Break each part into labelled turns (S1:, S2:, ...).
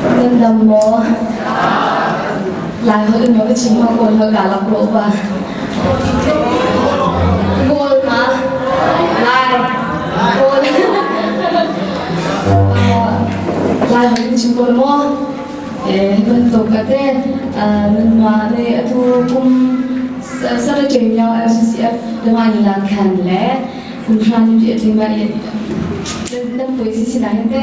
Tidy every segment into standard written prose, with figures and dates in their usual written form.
S1: Nan dam maw? Lai holh in maw ka chim hnga Kawl holh kaa lak rawh pa. Kawl ma? Lai. Kawl. Lai holh in chim ko maw? Eh, bantuk ate nanmah nih atu kum Saturday miao LCCF dama ni lan khan le kum hra ni pi atling ma nan pui si sin ah hin te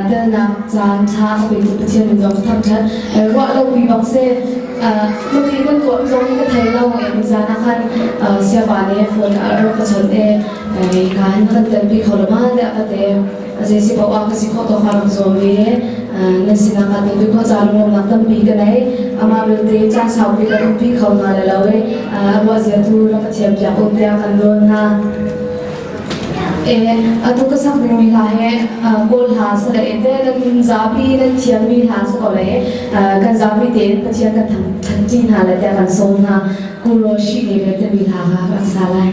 S1: telnak caan tha ka pe tu Pathian min zong tham than ruah lo pi bak se mati kan tuah zong hi ka thei lo e ni zan ah khan siapa ne phone a rak ka chon e ka hin kan tel pi kho lo ma de ka te zei si paoh ah ka si khawh tawk rak zuam ve nan sinah kaa tel khawh caan lawmnak tampi ka nei. Amah belte caan saupi kan umpi kho hna le lo i a ruah zia tu rak ka thiam piak u tiah kan nawl hna. E atu ka sak dingmi hla he Kawl hla sa le te nan zapi nan thiammi hla sa ko le kan zapi tein Pathian kan thanti hna le tiah kan sawm hna. Kuro shi ne le timi hla kha rak sa lai.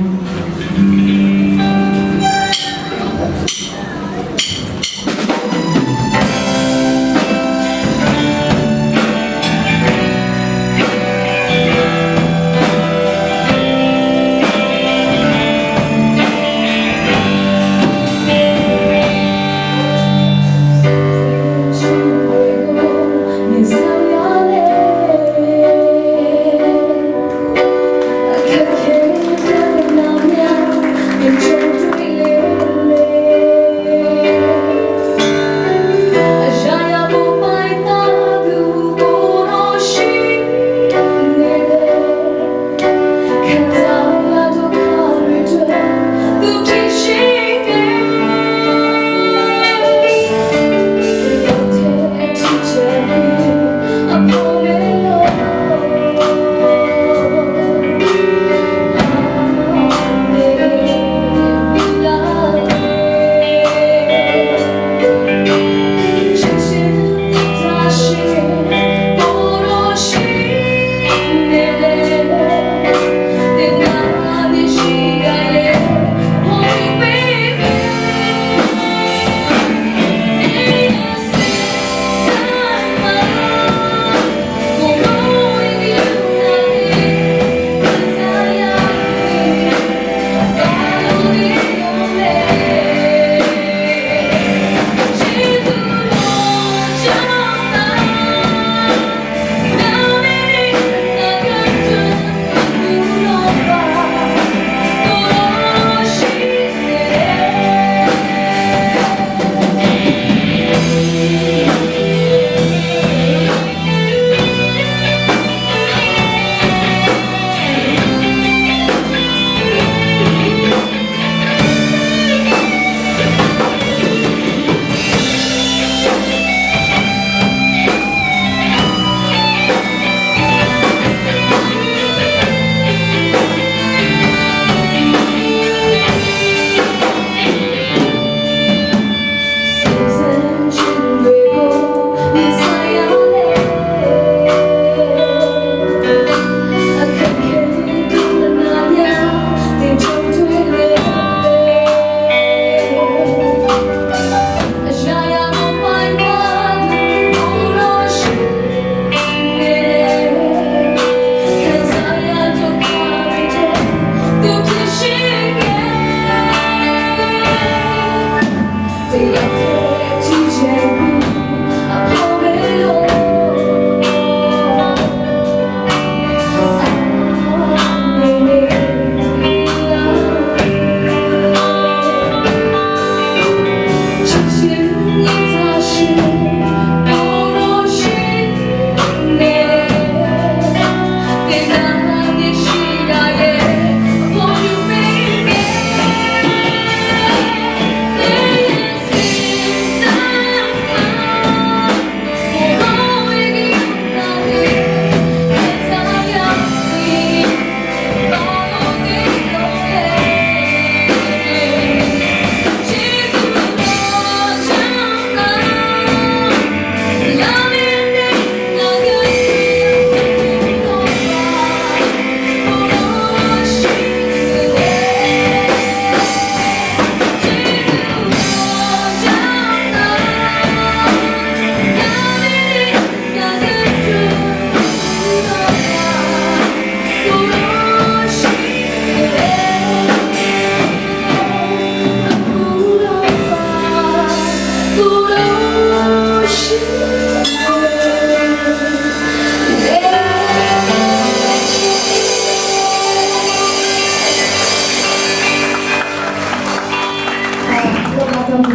S1: 不都是。